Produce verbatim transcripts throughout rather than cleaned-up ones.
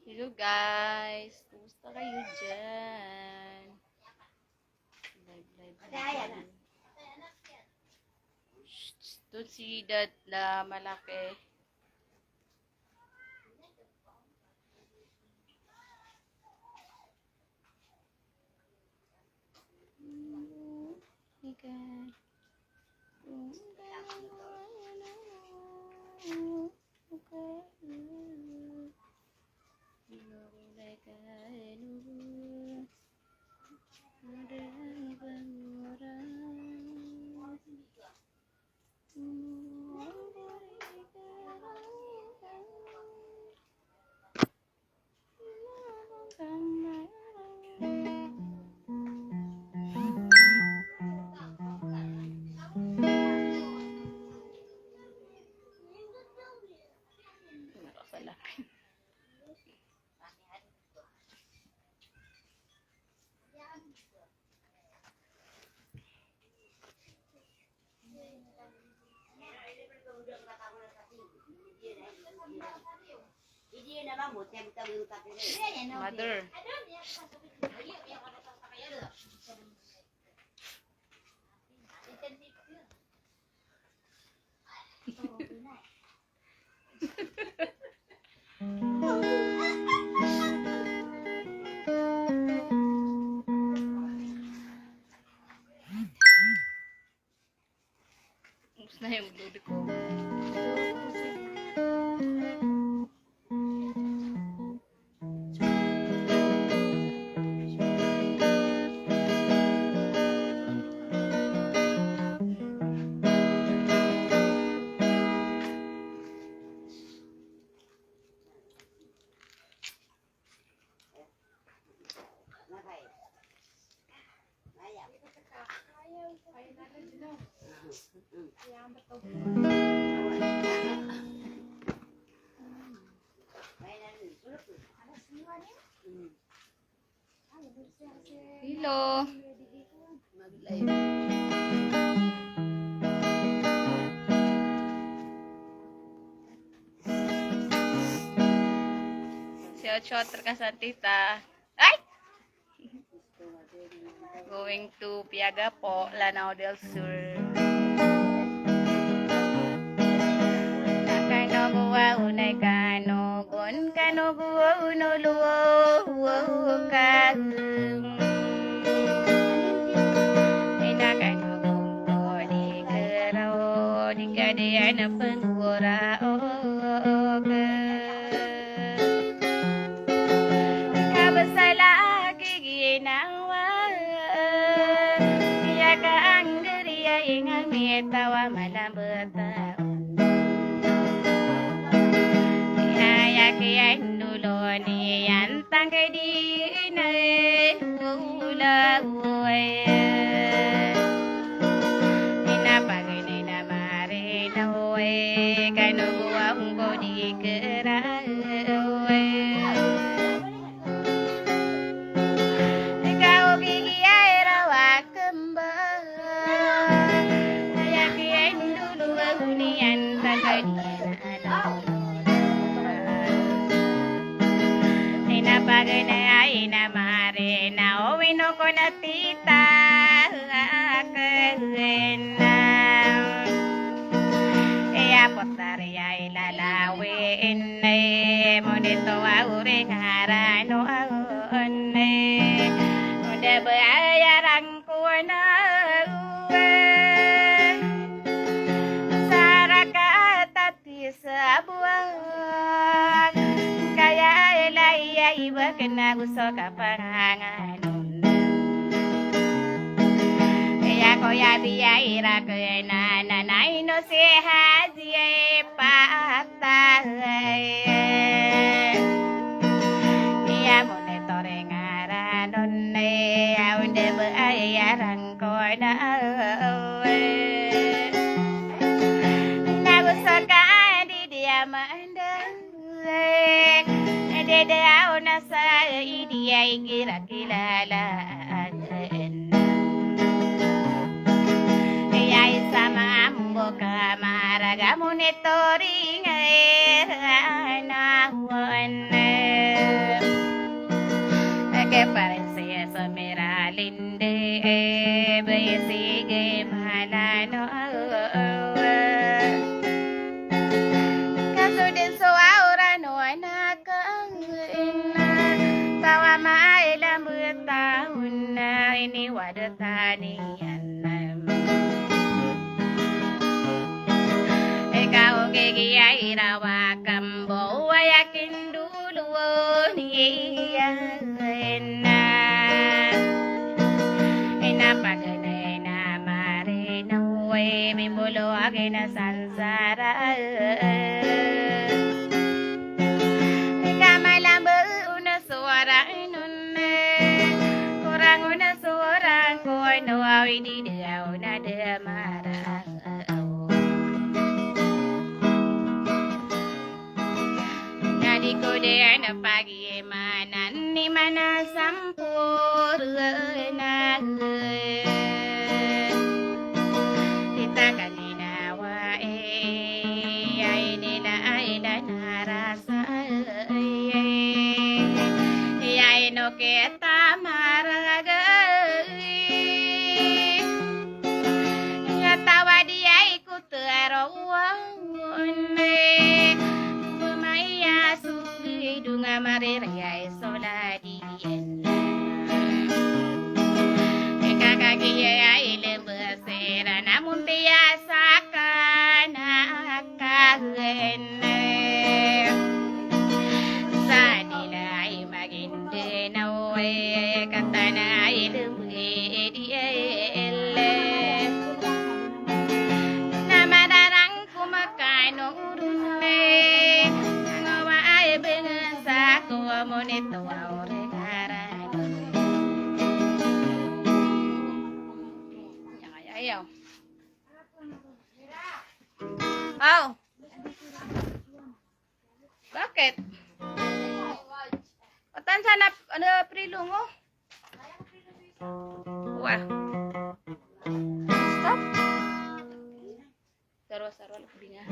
Hello guys, kumusta kayo dyan? Live, live, live. Shh, shh, doon si Dad na malaki. Mother. Ubos na yung load ko. Hello. Mag-live. Shout, shout, rekas Antita. Ay! Going to Piagapo, Lanao del Sur. Na kano go a onay kano gon kano go a onolo ka. Ina kano go di kero di kadiyan a pengora o ka. Kabasala giginawa. Iya ka anggeriya inga mitawa malambeta. Iya ya kiyan duloni yan tangkedi ina ula uwe. Ina pagini na marina uwe kanu uwa ungko di kera uwe. Ikaw gigiya ira wa kemba. Aya kiyan dulu aguniyan tagadiyan. Ina pagana ina marina owino ko na tita. Iya potari ay lalawi ini mo dito awring harano awon. Uda ba ayarang ko na uwe. Saraka tati sabuang kaya ilaya iba kena gusto ka panganganon. Iya ko ya biya ira kena nanay no si Haji ay patay. Iya mo ne tore ngaranon ne awnde ba ayarang ko na awe. Nagusto ka di dia maanda. Dede aw na sa idi ay gira kilala. Iya isa mambo ka maraga mo ne toring ay na wan. Baya sige manano. Kaso den so awra no anak ang ina. Bawa maila metaon na ini wada taniyan. Ikaw kiki ay rawa kambo wayakin dulon iyan. Ina pagana ina marina we mimbolo agina sansara. Ika malamba una suara inun. Kurang una suara ko no awidi dia una demara. Na di ko di na pag-iimanan ni mana sampurna. Kita ka ginawa, eh, ay nila ay na narasa, eh, ay no kita maragay. Nga tawa di ay Tarawan, eh, maya sugi dunga maririya isoladiyan. Ika kagiya ilembesera namun tiyasa ka nakahen. Sa dila ay magindinaw, eh, katana ilembesera. Na mararang ko makano rune. Ngawa ay bengen sa ko monito wa ore karano. Ayaw. Aw. Bakit? Otan sana, ano, prilo mo? Wah. Stop. Sarwa-sarwa lagi nga.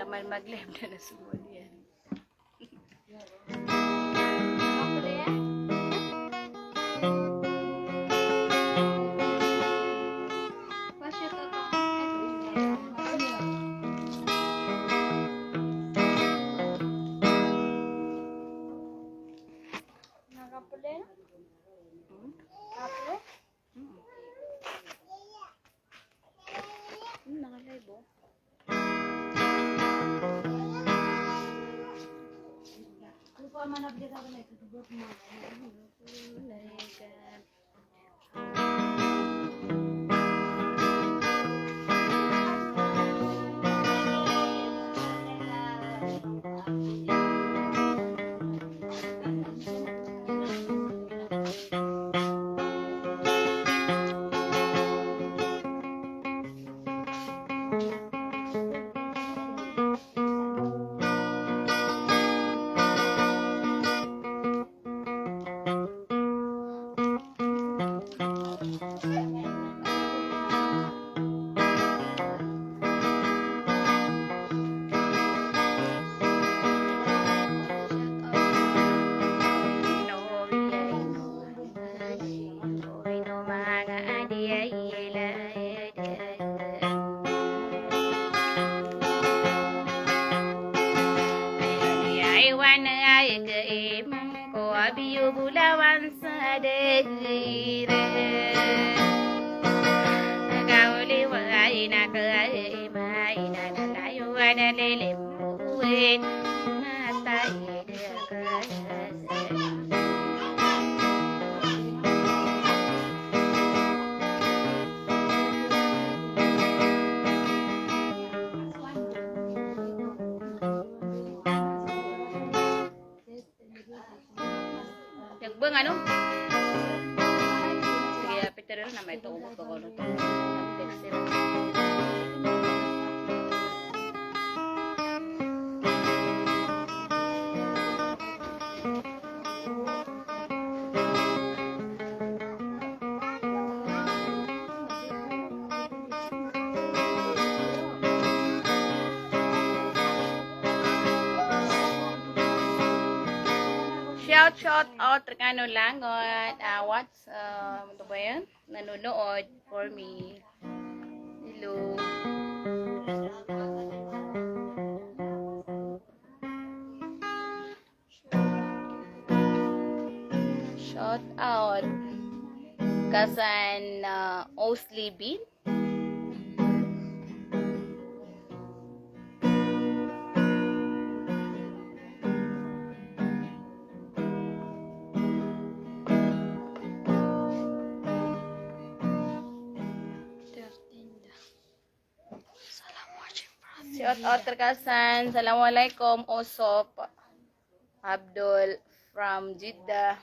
Taman mag-live na na semua niyan. Nakaple? Kaple? Hmm, naka-live, oh. Piyo bolawan sa dairen. Kaoli wa ina ka ima ina na layo ana lilim buwin. Mata ide ka. Yagbang ano? Sige, ya, Peter, na may tubo ka ko, no? Shout, shout out rkano langon. Ah, what's, um, ano ba yan? Nanonood for me. Hello. Shout out. Kasan, ah, Osley Bin. Shout out rka san. Assalamualaikum, Osop. Abdul from Jeddah.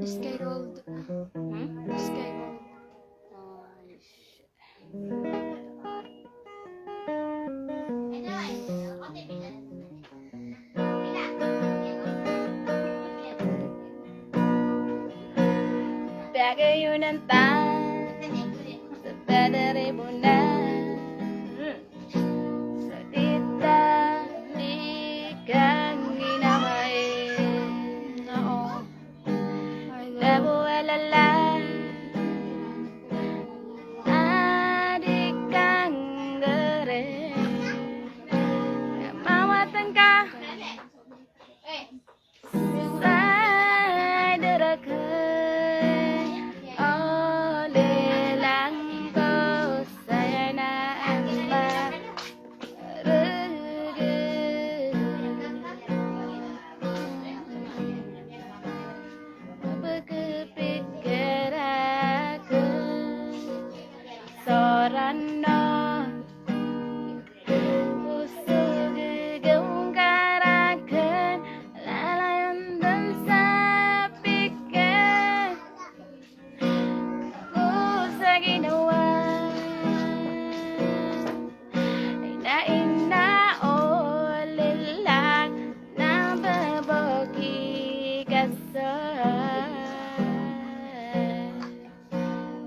Sky Gold. Hmm? Sky Gold. Oh, shit. Pagayonan ta sa pd a ribonan, sa di ta di kangginawai. Da bo a lala a di kanggaray, na mawatan ka sa daraka, o lelang ko saya na amba. Pagpikir akn so Rano, o so gagaw ka rakn, lalayon dn sa pikir ko sa ginawa. Ina, ina, o lelang, na baboki ka sa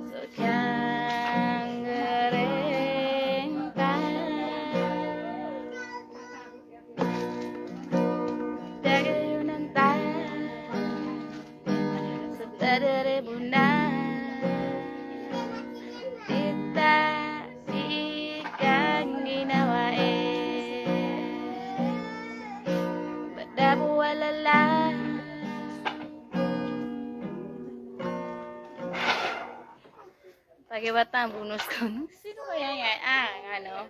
so kanggaray ta. Pagayonan ta sa pd a ribonan, di ta di kangginawai. Ba da bo a lala. Pagibatan bonus ko. Sino kaya yan? Ah, ano?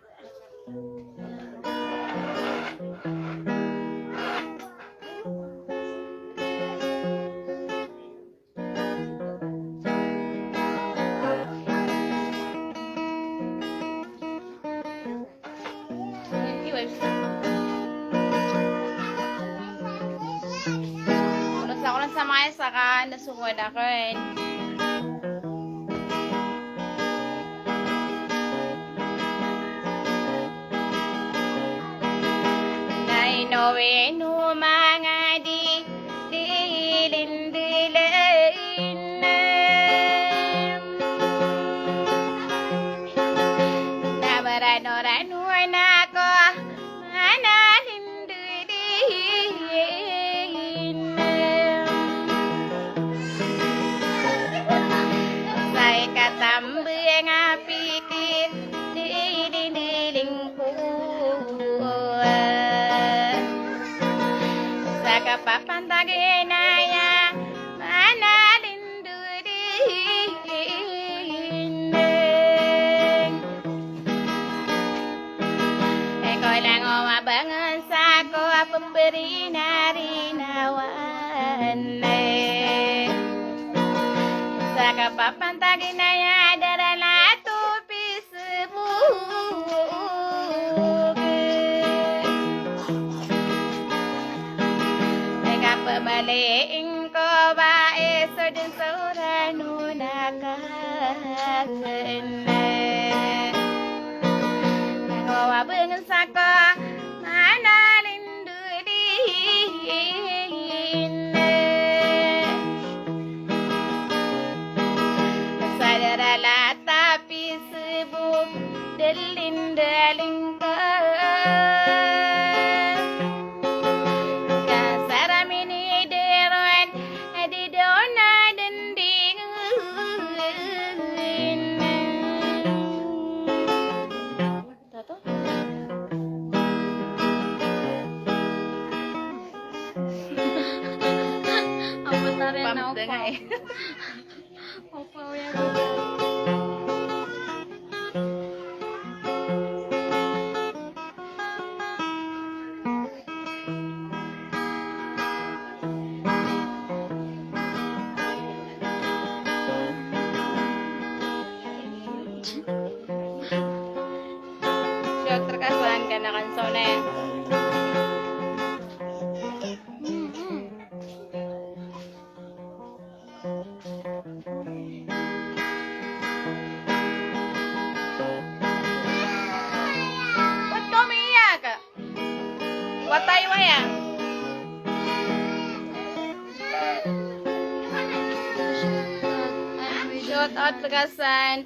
Sa kolan sa maya sa ka, na so kowan akn. Na ino ino manga di, di lindilin. Na barano rano na ko, mana lindilin. Sa ikatambay nga pikir, di, di, di, lingkod. Kapantag inaya manalindodin. Ikaw lang o mabangan sa ko a pemberinarinawaan. Sa kapapantag inaya darala to pisebog. Ay kapamaliing ko ba iso din sa urano na kakene. Ako abengen sa ka manalindodin. Sa darala ta pisebog delin-delin ka. Ka sara minideron di dona dendingen. Tato? Apa taren na opa? Opa, uya. Siya, terkesan ka na kan Sone. Ba't ka umiiyak? Watay waya. Shout out, Tagasan.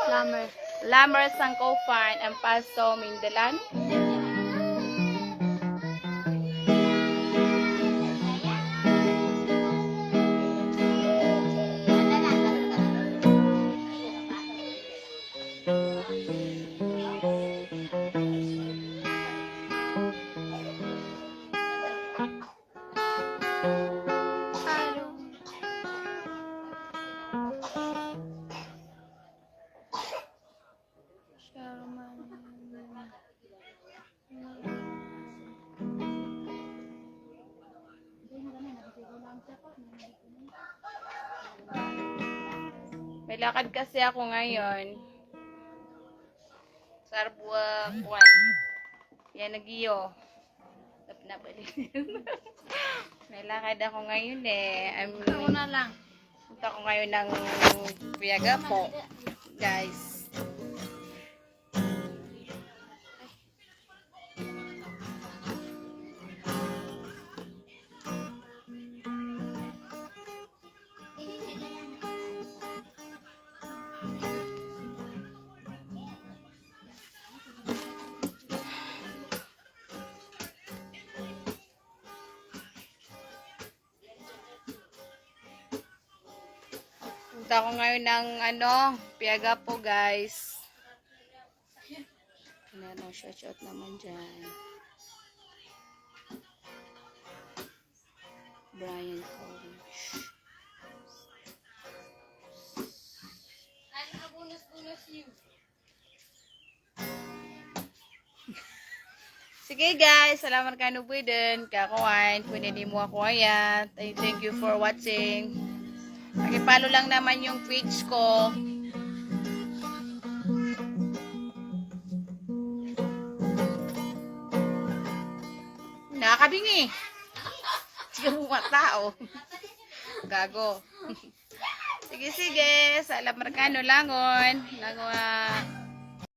Lamer. Lamer Sangkofan, Ampaso, Mindalan. May lakad kasi ako ngayon. Sa Arbua, kuwan. Yan, nagiyo. Tap na bali. May lakad ako ngayon eh. I'm, ako na lang. Punta ko ngayon ng Piagapo, guys. Punta ko ngayon ng, ano, Piagapo, guys. Ano, shout out naman dyan. Brian College. Sige guys, salamat kano bo den. Kakoan, pwede di mo ako ayat. Thank, thank you for watching. Paki-follow lang naman yung page ko. Nakakabingi. Sige mo mga tao. Gago. Sige, sige. Salam rekano langon. Langon.